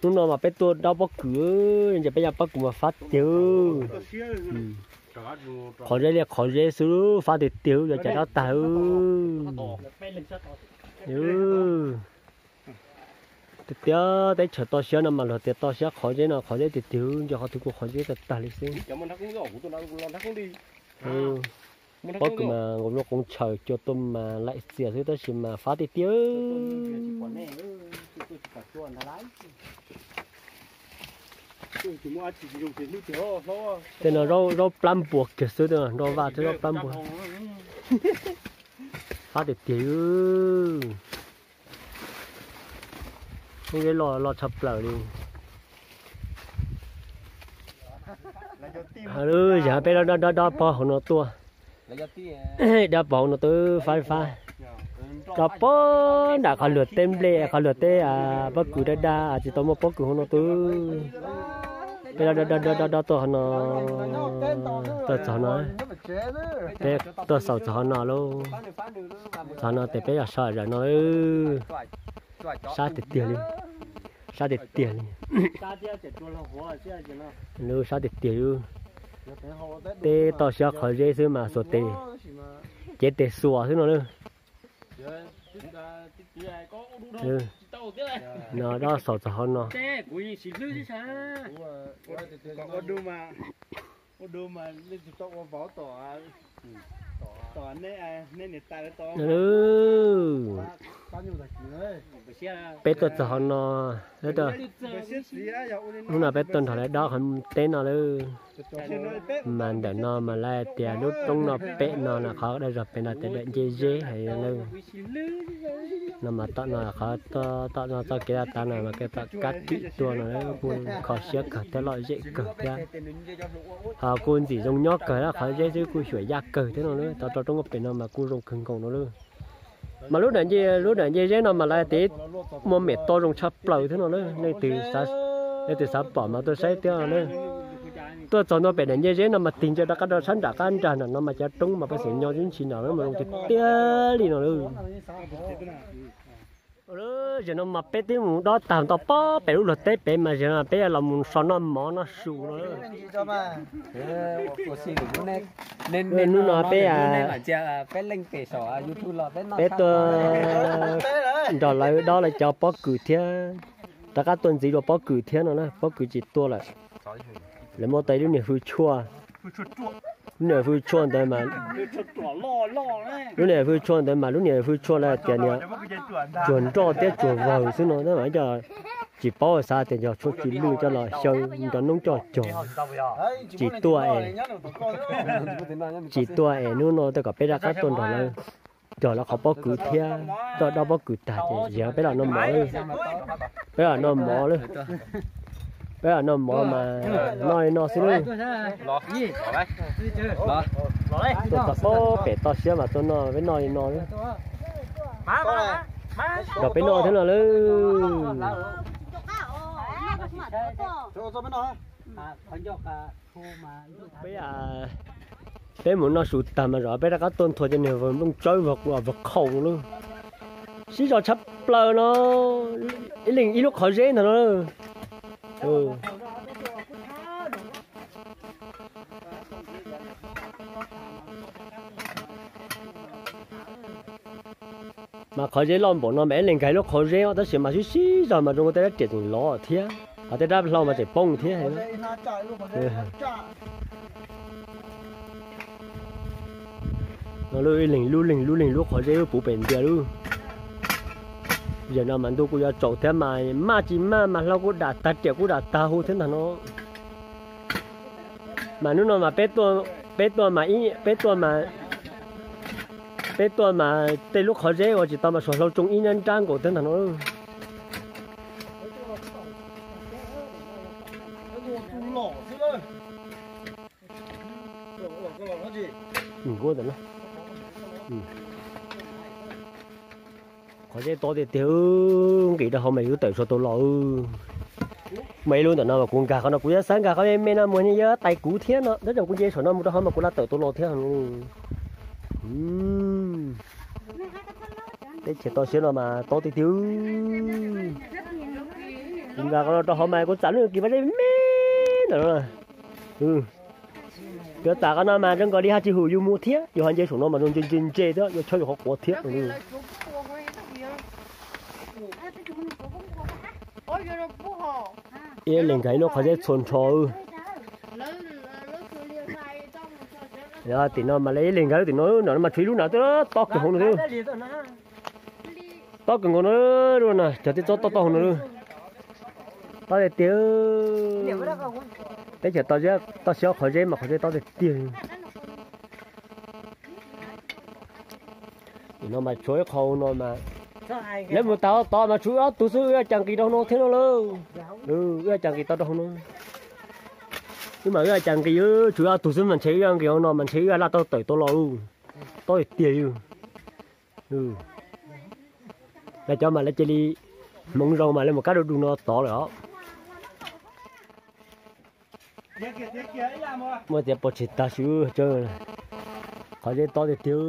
Hnub no mas peb tuaj dob pob kws, ntsia peb cov pob kws mas fab tiag. Qhov zeb li qhov zeb xwb, fab tiag tiag, yuav cas dob tag. Tiag tiag, teb chaws toj siab no mas luag tias toj siab, qhov zeb no qhov zeb tiag tiag, ntsia qhov twg kuj qhov zeb tag tag li xwb. Pob kws mas nkaus lub qoob tshaws cua tuaj mas laim txias xwb tab sis mas fab tiag tiag. Tej no zaub plab npua kiag xwb, tej no nroj vaj thiab zaub plab npua. Fab tiag tiag. Lub zeb loj loj tshaj plaws li. Yog peb dob dob dob pog hauv no tuaj, dob pog hauv no tuaj fab fab, dob pog nram qhov luag teb nplej, qhov luag teb pob kws daj daj, tsis tau muaj pob kws hauv no tuaj. Peb dob dob dob dob tuaj hauv no, tuaj txog no, peb tuaj xaus txog hauv no lauj. Txog no tes peb yog so zam no. Sab tiag tiag li, sab tiag tiag li. Lub sab tiag tiag li. Teb toj siab qhov zeb xwb mas xuas tes, cev tes xuas xwb no lauj. No dob xaus txog hauv no. Peb tuaj txog hauv no, hnub no peb tuaj nrog lawv dob qhov teb no lauj. Mas ntawm no mas lawv tias lub roob no pem no na, qhov daj zog pem no tias daim ncej zeb hais lawm. No mas tom no qhov tom no txoj kev laj tav no mas kev tom kab tim tuaj no kuj kho siab kawg thiab lom zem kawg thiab. Ho kuj ntxim zoo nyob kawg, qhov zeb xwb kuj xyuam yaj kawg thiab no lauj. Tau rau roob pem no mas kuj zoo kawg nkaus no lauj. Mas lub daim ncej, lub daim ncej zeb no mas lawv tias muaj mem toj zoo tshaj plaws thiab no lauj. Leej twg, leej twg xav pom mas tuaj saib thiab no lauj. Tuaj txog ntua pem daim ncej zeb no mas tig ntsia rov qab rau sab nram qab nrag nram no mas cov roob mas peb xeem nyob ib ntsis nram no mas zoo tiag tiag li no lauj. Zaum no mas peb twb mus dob tag tau pob pem lub luag teb pem mas zaum no peb los mus so noj mov noj su no. Hnub no peb, peb tuaj nrog lawv dob lawv cov pob kws thiab, rov qab tuaj ntxiv dua pob kws thiab no na, pob kws tsis tuaj lawm. Lawv muab tau ib lub niag hwj tshuaj, lub niag hwj tshuaj ntawd mas, lub niag hwj tshuaj ntawd mas lub niag hwj tshuaj lawv tias niag tsuag nroj thiab tsuag vawg xwb no, tab mas coj tsis paub xav tias yog tshuaj tsw lwj coj los xyaw nrov noob coj cog. Tsis tuaj es, tsis tuaj es hnub no tej kom peb rov qab tuaj nrog lawv cog lawv qhov pob kws thiab, tuaj dob pob kws tag ces yog peb los noj mov lawm. Peb los noj mov lawm. Peb los noj mov mas noj li no xwb lawm. Tuaj txog pob pem toj siab mas tuaj noj, peb noj li no lawm. Nrog peb noj thiab no lawm. Peb, peb mus noj su tag mas zaum peb rov qab tuaj nthua cov niag vawg nplooj tsawb vawg qhaus no lauj. Sib zog tshaj plaws no, ib leeg ib lub qhov zeb ntag no. Mas qhov zeb loj npaum no mas ib leeg nkag ib lub qhov zeb os, tab sis mas sib sib zog mas zoo tej rab riam tseem lov thiab, ho tej rab hlau mas tseem poob thiab. No lub ib leeg lub leeg lub leeg lub qhov zeb puv pem ntiag lub. Yam no mas ntuj kuj yuav tsaus thiab mas maj tsis maj mas hlau kuj dam tag riam kuj dam tag huv thiab ntag no. Mas hnub no mas peb tuaj, peb tuaj mas ib, peb tuaj mas, peb tuaj mas tej lub qhov zeb uas tsis tau mas suav hlau tsoo ib nrab nrab nkaus thiab ntag no. Qhov zeb tob tiag tiag, nqis rau hauv mas yus tawm suav tau los. Mas ib lub ntawm no mas kuv nkag qhov no kuv yuav xav nkag qhov me me no mus ni yuav tais kuv thiab no, tab sis kuv nce saum no mus rau hauv mas kuv laj tawm tau los thiab. Teb chaws toj siab no mas tob tiag tiag. Kuv nkag qhov no rau hauv mas kuv txav lub kis paj zeb me ntawm no. Cov txav qhov no mas zoo nkaus li haj tsis hum yus mus thiab, yus ho nce saum no mas zoo ntse ntse ntse thiab, yuav chob yus qhov quav thiab. Ib leeg nkag ib lub qhov zeb txhua nrho. Tim no mas lawv ib leeg nkag tim no, no mas tshuav ib lub na, tob kawg hauv no xwb. Tob kawg nkaus no, cov tej tsob tob tob hauv no. Tob tiag tiag. Teb chaws toj siab qhov zeb mas qhov zeb tob tiag tiag. Tim no mas tshuav ib qho no mas, lawv mus tas tod mas tshuav ob tug xwb, wb cas nqis rau hauv no thiab no lauj. Wb cas nqis tau rau hauv no. Wb mas wb cas nqis, tshuav ob tug xwb mas ntshe wb nqis hauv no mas ntshe wb laj tau tawm tau los lauj. Tob tiag tiag. Lawv cov mas lawv cia li hmoov zoo mas lawv mus kab du du no tod lawm os. Muaj tias pov tseg tag su, qhov zeb tob tiag tiag.